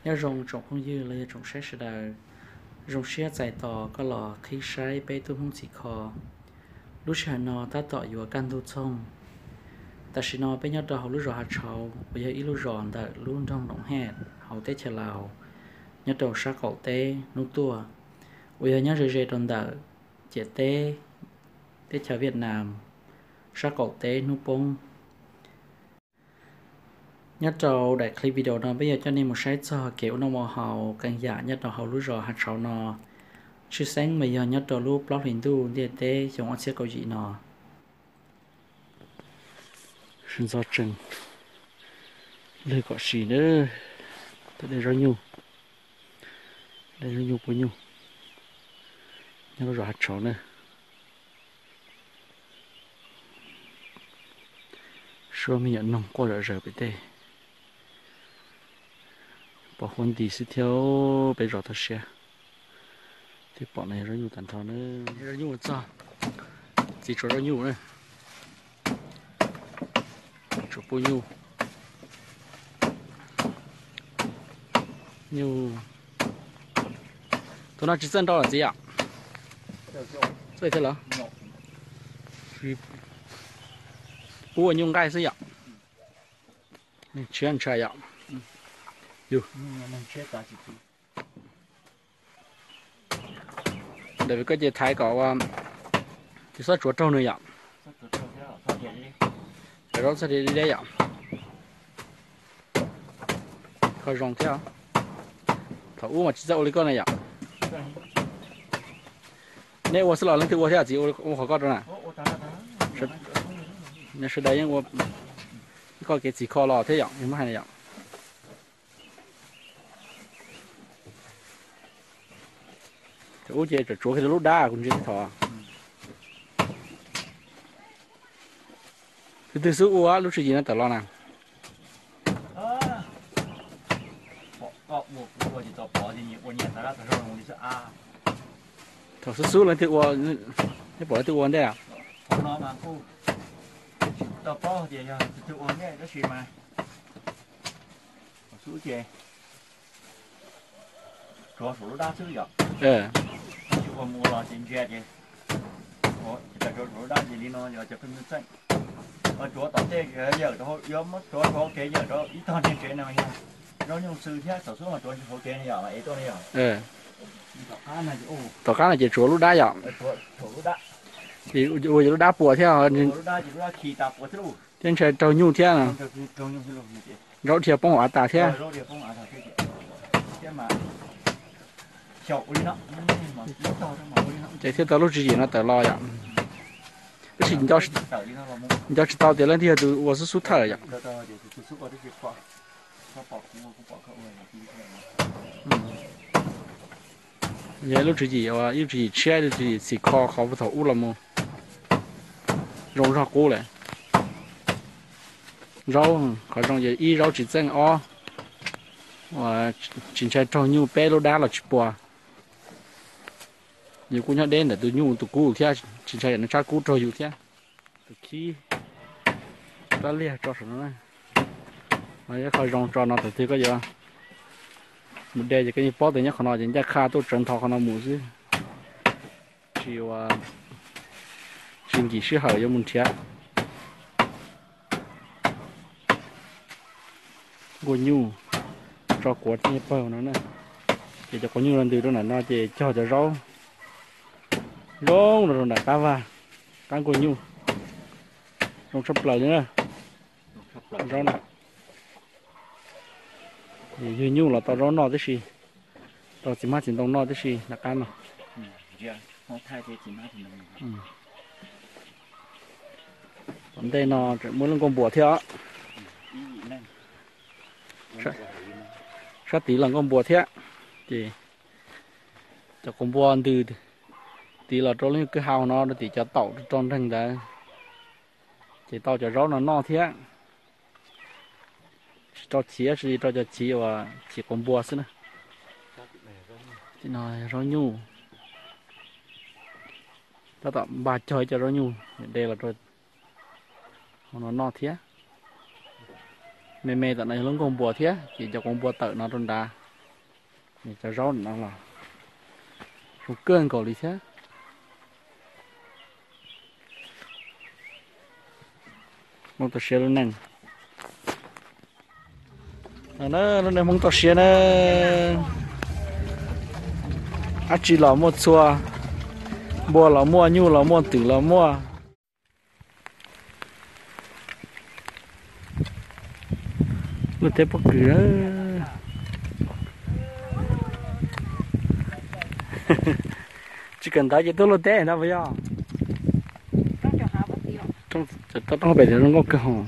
Nyob zoo tsoom phooj ywg los yog tsoom saib sawv daws, zoo siab txais tos koj los qhib saib peb tub Hmoob txhim kho. Lub sij hawm no tab tom yuav kaj ntug txhooj. Tam sim no peb nyob rau hauv lub zos Hav Tshauv uas yog ib lub zos ntawm lub nroog Noom Hej hauv teb chaws Laus, nyob rau sab qaum teb hnub tuaj, uas yog nyob ze ze rau ntawm ciam teb teb chaws Vietnam, sab qaum teb hnub poob. Nyob rau daim clip video no peb yuav coj nej mus saib txog kev ua noj ua haus qee yam nyob rau hauv lub zos Hav Tshauv no. Tshwj xeeb mas yog nyob rau lub plaub hlis ntuj ntiaj teb xyoo ob txhiab kaum yim no. Sib ntxov tsees, lwg kom sim na, de zaub nyuj, de zaub nyuj pua nyuj nyob lub zos Hav Tshauv na. Suab me nyuam noog quaj zom zaws pem tej. Pom huab nti xwb thiab, peb zos toj siab. Thiab pom no yog zaub nyuj tag nrho na. Zaub nyuj txog, txiv tsuav zaub nyuj na. Tsuav pua nyuj. Nyuj, tus no tsis txawj nrau lawm txiv yom? Txawj thiab los? Pub ua nyuj nqaij xwb yom? Neeg tshiab ntshai yom? Yus, ntawm koj ces thaiv kom ua, tsis txhob tsuav raug nws yom? Cov zaub txhob deb deb yom? Kho zoo thiab. Thaum ub mas tsis txawj ua li koj na yom? Neb ua xwb los leej twg ua thiab txiv ua qhov koj rau na? Sawv daws yeej ua koj kev txhim kho los thiab yom, muab hais na yom? Thaum ub ces tsuav kiag lub dab kuv ntsia thaum. Tus twg xub ua lub tswv yim no tawm los na? Thaum xub xub leej twg ua, neb pom leej twg ua ntej? Tsuav saum lub dab xwb yom? Tsis ua mus ua los ces ntsia ces, tsuav saum lub dab ces li no yog cov pheej txeej. Tsuav tom tej yawm rau, yuav muab tsuav hauv kev yawm rau ib tog niag tsev no yog zaub nyuj xwb thiab thaum xub mas tsuav hauv kev no yom, es tuaj no yom? Tom qab no ces tsuav lub dab yom? Ua yog lub dab puas thiab, thiab ntshai raug nyuj thiab. Zaub dhia poob hauv av tas thiab. Ces thiaj tau lub tswv yim no tawm los yom. Tab sis nco tsis tau tias leej twg yog tus ua xub xub thawj yom. Yog lub tswv yim, ib lub tswv yim tshiab, ib lub tswv yim txhim kho qhov thaum ub los mus zoo zog qub lawm. Zaub, qhov zoo ces ib, zaub tsis txeej, ob, tsis ntshai raug nyuj, peb, lub dab los tsis puas. Yus kuj nyob deb ntawm tus nyuj tus kub thiab, tsis ntshai yam nws tsab kub raug yus thiab. Tus khib, rab liag tso saum no. Qhov zoo tso no thaum twg koj yuav mus de ces koj yeej paub tias nyob qhov no ces ncaj qha tuaj tsawv nthos qhov no mus xwb. Tsis ua, tsis nkim sij hawm yuav mus nrhiav. Nkuaj nyuj, tso kuav tib pawg no na. Ces cov quav nyuj los ntws rau ntawm no ces cog cov zaub zoo los rau nram qab vag, qab nkuaj nyuj, zoo tshaj plaws li na. Zaub no, yug nyuj los tau zaub noj tib si, tau txiv hmab txiv ntoo noj tib si nram qab no. Tom ntej no tseem muaj lub nkuaj npua thiab os. Sab tid los nkuaj npua thiab, ces cov quav npua ntws tid los rau lub nyuag kwj ha no rau tim cov taum rau nreeg ntawd, ces tau cov zaub no noj thiab. Tsis rau chiv, tsis li rau cov chiv uas chiv quav npua xwb na. Tim no zaub nyuj, tab tom npaj cog ib co zaub nyuj de los rau hauv no noj thiab. Me me tom no yog lub nkuaj npua thiab, ces cov quav npua tawm no rau nrad. Cov zaub no los zoo kawg nkaus li thiab. Hmoob toj siab lub neej. Lub neej Hmoob toj siab na, dab tsi los muaj txhua, npua los muaj, nyuj los muaj, twm los muaj. Luaj teb pob kws na. Tsis kawm ntawv ces tuaj luaj teb ntag puas yog? Cov toj roob pem tias zoo nkauj kawg hos.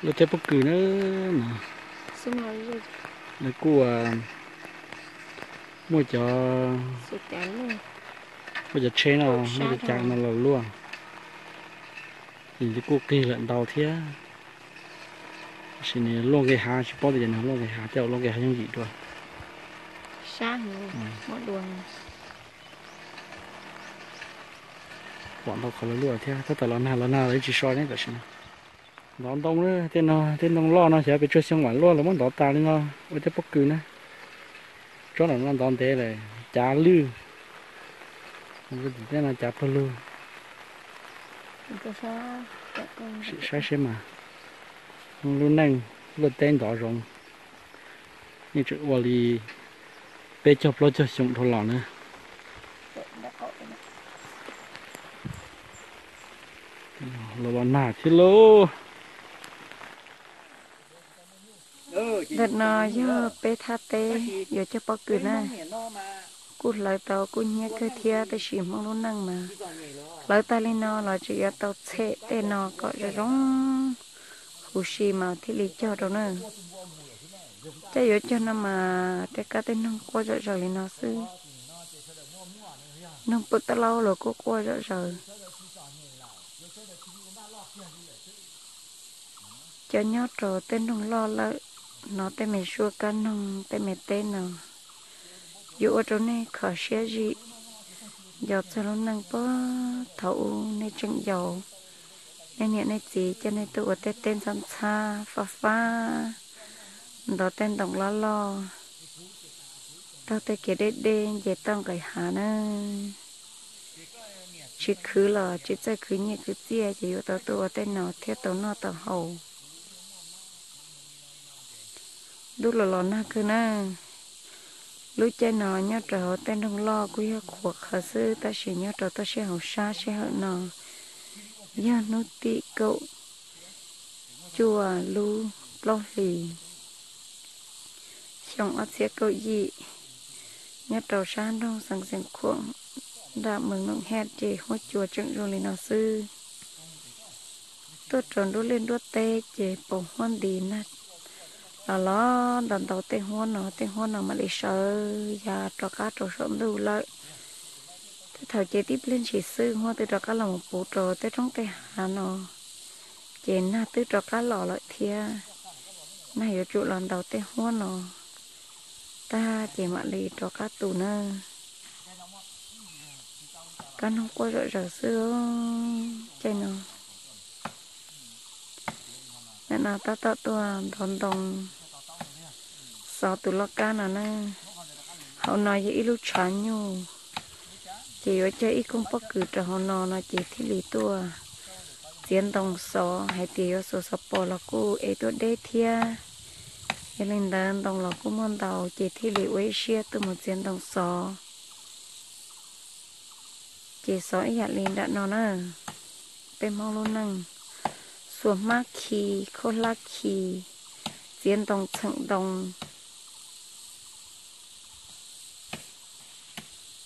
Luaj teb pob kws na. Lawv kuj muaj cov, muaj cov tsheb no, muaj cov cag no los luaj. Nws kuj qig lawm ntau thiab. Tab sis nws luaj nqis hav, tsis paub tias nws luaj nqis hav, tej zaum luaj nqis hav yooj yim dua. Pom ntau qhov luaj luaj thiab, tab tom los nag los nag los yeej tsis so ne tam sim no. Ntov ntoo, tej no tej ntoo loj no xyov pes tsawg xyoo mam luaj, lawv muab ntov tas li no ua tej pob kws na. Tsob ntawm no ntov ntev lawm, cav lwj. Tej no cav plawg lug. Saib seb mas, lub neej luaj teb ntov zoo, yeej tseem ua li peb caug plaub caug xyoo dhau los na. Los los nag thiab lauj. Ntawm no yog peb thaj teb yuav cog pob kws na. Kuj hlawv tau kuj hnyiab kawg thiab, tab sis Hmoob lub neej mas hlawv tag li no los tseem yuav tau tshem tej no kom zoo zoo huv si mas thiaj li cog rau na. Cov yuav cog no mas tej kab tej noog quaj zom zaws li no xwb. Noog pwm taj laub los kuj quaj zom zaws. Cov nyob rau tej nroog loj lawm, hnov tej me suab kab noog tej me teb no, yuav ua rau nej kho siab zim. Nco txog lub neej puag thaum ub nej tseem yau, nej niam nej txiv coj nej tuaj ua tej teb ntxhab ntxhab fab fab, ntov tej ntoo loj loj, taug tej kev deb deb nce toj nqis hav na. Tsis khwv los tsis txawj khwv nyiaj khwv txiaj ces yuav tau tuaj ua tej no thiaj tau noj tau haus. Ntuj los los nag kawg na. Lub caij no nyob rau hauv tej nroog loj kuj yog qhuav qhawv xwb, tab sis nyob rau toj siab hauv sab sij hawm no yog hnub tim kaum cuaj lub plaub hlis, xyoo ob txhiab kaum yim. Nyob rau sab nroog Xeev Khuam, nram Mees Noom Hej ces huab cua tseem zoo li no xwb. Tuaj rau nruab liaj nruab teb ces pos huab nti nag los los ntau ntau tej huab no, tej huab no mam li sawv ya rov qab rau saum ntuj lawm. Tej thaum ces tib pliag ntshis xwb huab twb rov qab los mus puv rau tej roob tej hav no, ces nag twb rov qab los lawm thiab. Nag yuav tsum los ntaus tej huab no tag ces mam li rov qab tu na. Kab noog quaj zom zaws xwb caij no. Nim no tab tom tuaj ntov ntoo xov tus loj kab no na. Hauv no yog ib lub tshav nyuj, ces yuav cog ib koog pob kws rau hauv no no ces thiaj li tuaj txiav ntoo xov, hais tias yuav xuas xov pos los kuj es tuaj deb thiab. Yog li ntawd ntoo los kuj muaj ntau ces thiaj li ua ib siab tuaj mus txiav ntoo xov. Ces xov ib yam li nram no na, peb Hmoob lub neej, xuas hmab khi, khaub hlab khi, txiav ntoo txheem ntoo.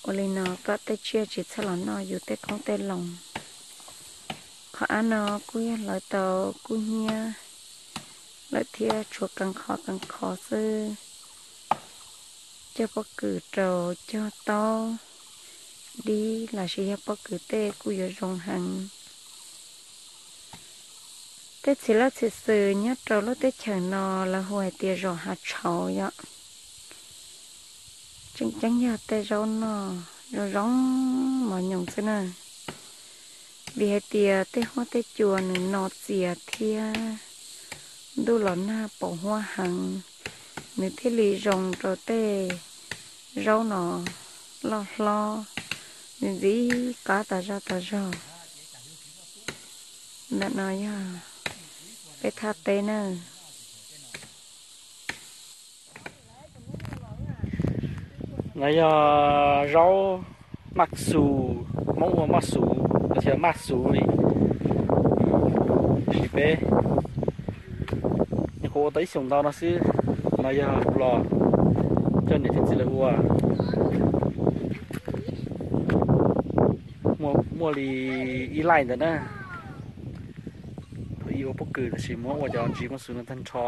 Ua li no kom tej tsiaj tsis txhob los noj yus tej qoob tej loo. Qhov av no kuj yog hlawv tau kuj hnyiab lawm thiab, tshuav qee qhov qee qhov xwb. Cog pob kws rau cog taub dib los sis yog pob kws tej kuj yuav zoo heev. Tej txiv laj txiv xwm nyob rau lub teb chaws no lawv hu hais tias zos Hav Tshauv yom. Tseem ceeb yog tej zaub no zoo zoo mos nyoos xwb na, vim hais tias tej huab tej cua nws no txias thiab ntuj los nag pom huab heev, nws thiaj li zoo rau tej zaub no loj hlob, nws ntxim qab tas zog tas zog. Ntawm no yog peb thaj teb na. No yog zaub maj xus, Hmoob hu maj xus los yog maj xus li. Tab sis peb nyuam qhuav ua tau ib xyoos ntau no xwb. No yog kuv los coj niam thiab txiv lawv ua, muaj li ib laij ntawd na. Thaum ub ua pob kws tab sis muab ua cov ntsis maj xus no tag nrho.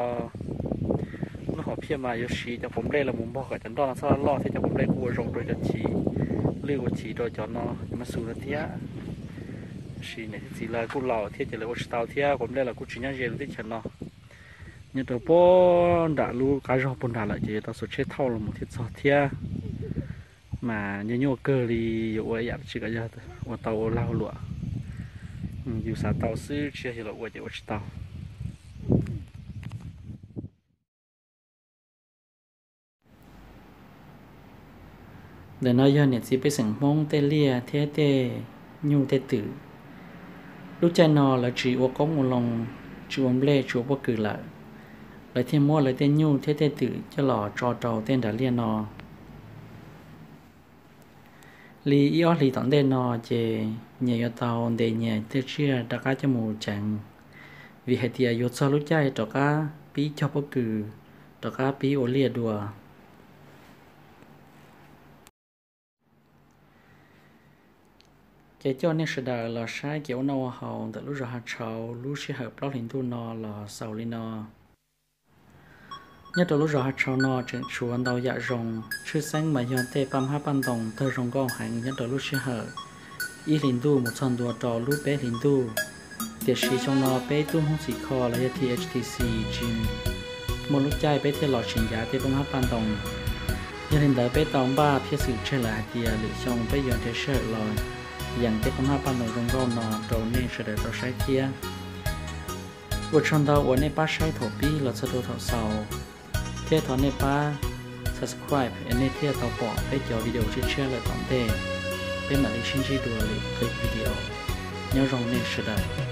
Lub hom phiaj mas yuav siv cov quav nplej los mus npog kom cov nroj no txhob loj loj thiab cov quav nplej kuj ua zoo rau cov chiv, lwj ua chiv rau cov no, cov maj xus no thiab. Tab sis niam thiab txiv lawv kuj laus thiab ces lawv ua tsis tau thiab, quav nplej los kuj tsis nyob ze lub teb chaws no. Nyob rau puag nram lub qab zog puag nrad lawm ces yuav tau xuas tsheb thauj los mus thiaj txog thiab. Mas nyuaj nyuaj kawg li, yuav ua ib yam dab tsi kom yog ua tau ua lag ua luam. Yus xav tau xwb, tsis yog yus los ua ces ua tsis tau. Ntawm no yog niam txiv pej xeem Hmoob tej liaj thiab tej nyuj tej twm. Lub caij no lawv tsis ua qoob ua loo, tsis ua nplej tsis ua pob kws lawm, lawv thiaj muab lawv tej nyuj thiab tej twm coj los tso rau tej nram liaj no. Li ib ob hlis tom ntej no ces nyias yuav tau ntes nyias tej tsiaj rov qab coj mus ceev, vim hais tias yuav txog lub caij rov qab pib cog pob kws, rov qab pib ua liaj dua. Ces coj nej sawv daws los saib kev ua noj ua haus ntawm lub zos Hav Tshauv lub sij hawm plaub hlis ntuj no los xaus li no. Nyob rau lub zos Hav Tshauv no tseem tshuav ntau yam zoo, tshwj xeeb mas yog tej paj hmab paj ntoos tawg zoo nkauj heev nyob rau lub sij hawm ib hlis ntuj mus txog ntua rau lub peb hlis ntuj. Tiam sis xyoo no peb tub Hmoob Txhim Kho los yog T H T C tsis muaj lub caij peb thiaj los tsis ncav tej paj hmab paj ntoos. Yog li ntawd peb tau npaj phiaj xwm tseg lawm hais tias lwm xyoo peb yuav nrhiav sij hawm los yees tej paj hmab paj ntoos zoo nkauj no rau nej sawv daws tau saib thiab. Ua tsaug ntau uas nej pab saib thaum pib los txog rau thaum xaus, thiab thov nej pab subscribe es nej thiaj tau pom peb cov video tshiab tshiab lawm tom ntej. Peb mam li sib ntsib dua lwm clip video. Nyob zoo nej sawv daws.